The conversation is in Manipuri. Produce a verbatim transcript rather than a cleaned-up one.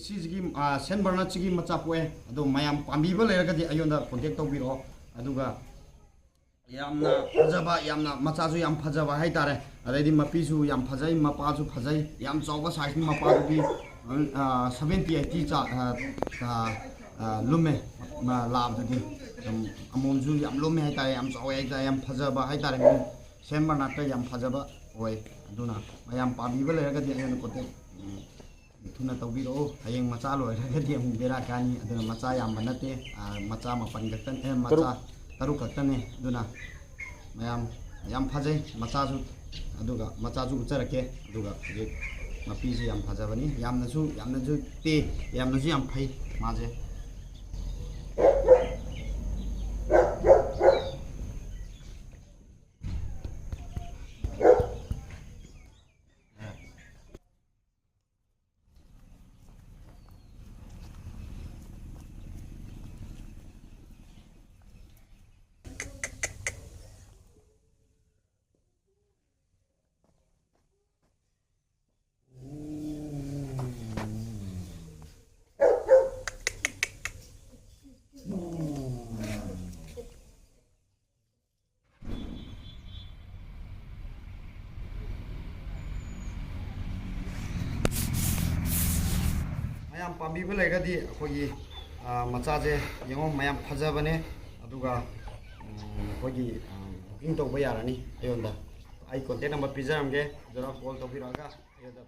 ꯁꯤꯁꯤꯒꯤ, ꯑ, ꯁꯦꯟ ꯕꯔꯅꯥꯠꯁꯤꯒꯤ ꯃꯆꯥ ꯄꯣꯛꯑꯦ꯫ ꯑꯗꯣ ꯃꯌꯥꯝ ꯄꯥꯝꯕꯤꯕ ꯂꯩꯔꯒꯗꯤ ꯑꯩꯉꯣꯟꯗ contact ꯇꯧꯕꯤꯔꯛꯑꯣ꯫ ꯑꯗꯨꯒ ꯌꯥꯝꯅ ꯐꯖꯕ, ꯌꯥꯝꯅ ꯃꯆꯥꯁꯨ ꯌꯥꯝ ꯐꯖꯕ ꯍꯥꯏꯇꯥꯔꯦ꯫ ꯑꯗꯩꯗꯤ ꯃꯄꯤꯁꯨ ꯌꯥꯝ ꯐꯖꯩ, ꯃꯄꯥꯁꯨ ꯐꯖꯩ, ꯌꯥꯝ ꯆꯥꯎꯕ sizeꯅꯤ꯫ ꯃꯄꯥꯗꯨꯗꯤ, ꯑ, seventy eighty ꯆꯥ-, ꯑ, ꯑ, ꯑ, ꯂꯨꯝꯃꯦ, ꯃ-, ꯂꯥꯕꯗꯨꯗꯤ꯫ ꯌꯥꯝ, ꯑꯃꯣꯝꯁꯨ ꯌꯥꯝ ꯂꯨꯝꯃꯦ ꯍꯥꯏꯇꯥꯔꯦ, ꯌꯥꯝ ꯆꯥꯎꯋꯦ ꯍꯥꯏꯇꯥꯔꯦ, ꯌꯥꯝ ꯐꯖꯕ ꯍꯥꯏꯇꯥꯔꯦ꯫ ꯃꯣꯏ ꯁꯦꯟ ꯕꯔꯅꯥꯠꯇ ꯌꯥꯝ ꯐꯖꯕ ꯑꯣꯏ꯫ ꯑꯗꯨꯅ ꯃꯌꯥꯝ ꯄꯥꯝꯕꯤꯕ ꯂꯩꯔꯒꯗꯤ ꯑꯩꯉꯣꯟꯗ contact, ꯎꯝ, ꯊꯨꯅ ꯇꯧꯕꯤꯔꯛꯎ꯫ ꯍꯌꯦꯡ ꯃꯆꯥ ꯂꯣꯏꯔꯒꯗꯤ ꯑꯃꯨꯛ ꯕꯦꯔꯥ ꯀꯥꯅꯤ꯫ ꯑꯗꯨꯅ ꯃꯆꯥ ꯌꯥꯝꯕ ꯅꯠꯇꯦ, ꯑ, ꯃꯆꯥ ꯃꯥꯄꯟ ꯈꯛꯇꯅꯤ, ꯑ, ꯃꯆꯥ ꯇꯔꯨꯛ꯫ ꯇꯔꯨꯛ ꯈꯛꯇꯅꯤ꯫ ꯑꯗꯨꯅ ꯃꯌꯥꯝ, ꯌꯥꯝ ꯐꯖꯩ ꯃꯆꯥꯁꯨ, ꯑꯗꯨꯒ ꯃꯆꯥꯁꯨ ꯎꯠꯆꯔꯛꯀꯦ꯫ ꯑꯗꯨꯒ ꯍꯧꯖꯤꯛ ꯃꯄꯤꯁꯤ ꯌꯥꯝ ꯐꯖꯕꯅꯤ, ꯌꯥꯝꯅꯁꯨ, ꯌꯥꯝꯅꯁꯨ ꯇꯦ-, ꯌꯥꯝꯅꯁꯨ ꯌꯥꯝ ꯐꯩ ꯃꯥꯁꯦ꯫ ꯃꯌꯥꯝ ꯄꯥꯝꯕꯤꯕ ꯂꯩꯔꯒꯗꯤ ꯑꯩꯈꯣꯏꯒꯤ, ꯑ, ꯃꯆꯥꯁꯦ ꯌꯦꯡꯉꯣ, ꯃꯌꯥꯝ ꯐꯖꯕꯅꯦ꯫ ꯑꯗꯨꯒ, ꯎꯝ, ꯑꯩꯈꯣꯏꯒꯤ, ꯑ, booking ꯇꯧꯕ ꯌꯥꯔꯅꯤ ꯑꯩꯉꯣꯟꯗ꯫ ꯑꯩ contact number ꯄꯤꯖꯔꯝꯒꯦ, ꯑꯗꯨꯗ call ꯇꯧꯕꯤꯔꯛꯑꯒ ꯑꯩꯉꯣꯟꯗ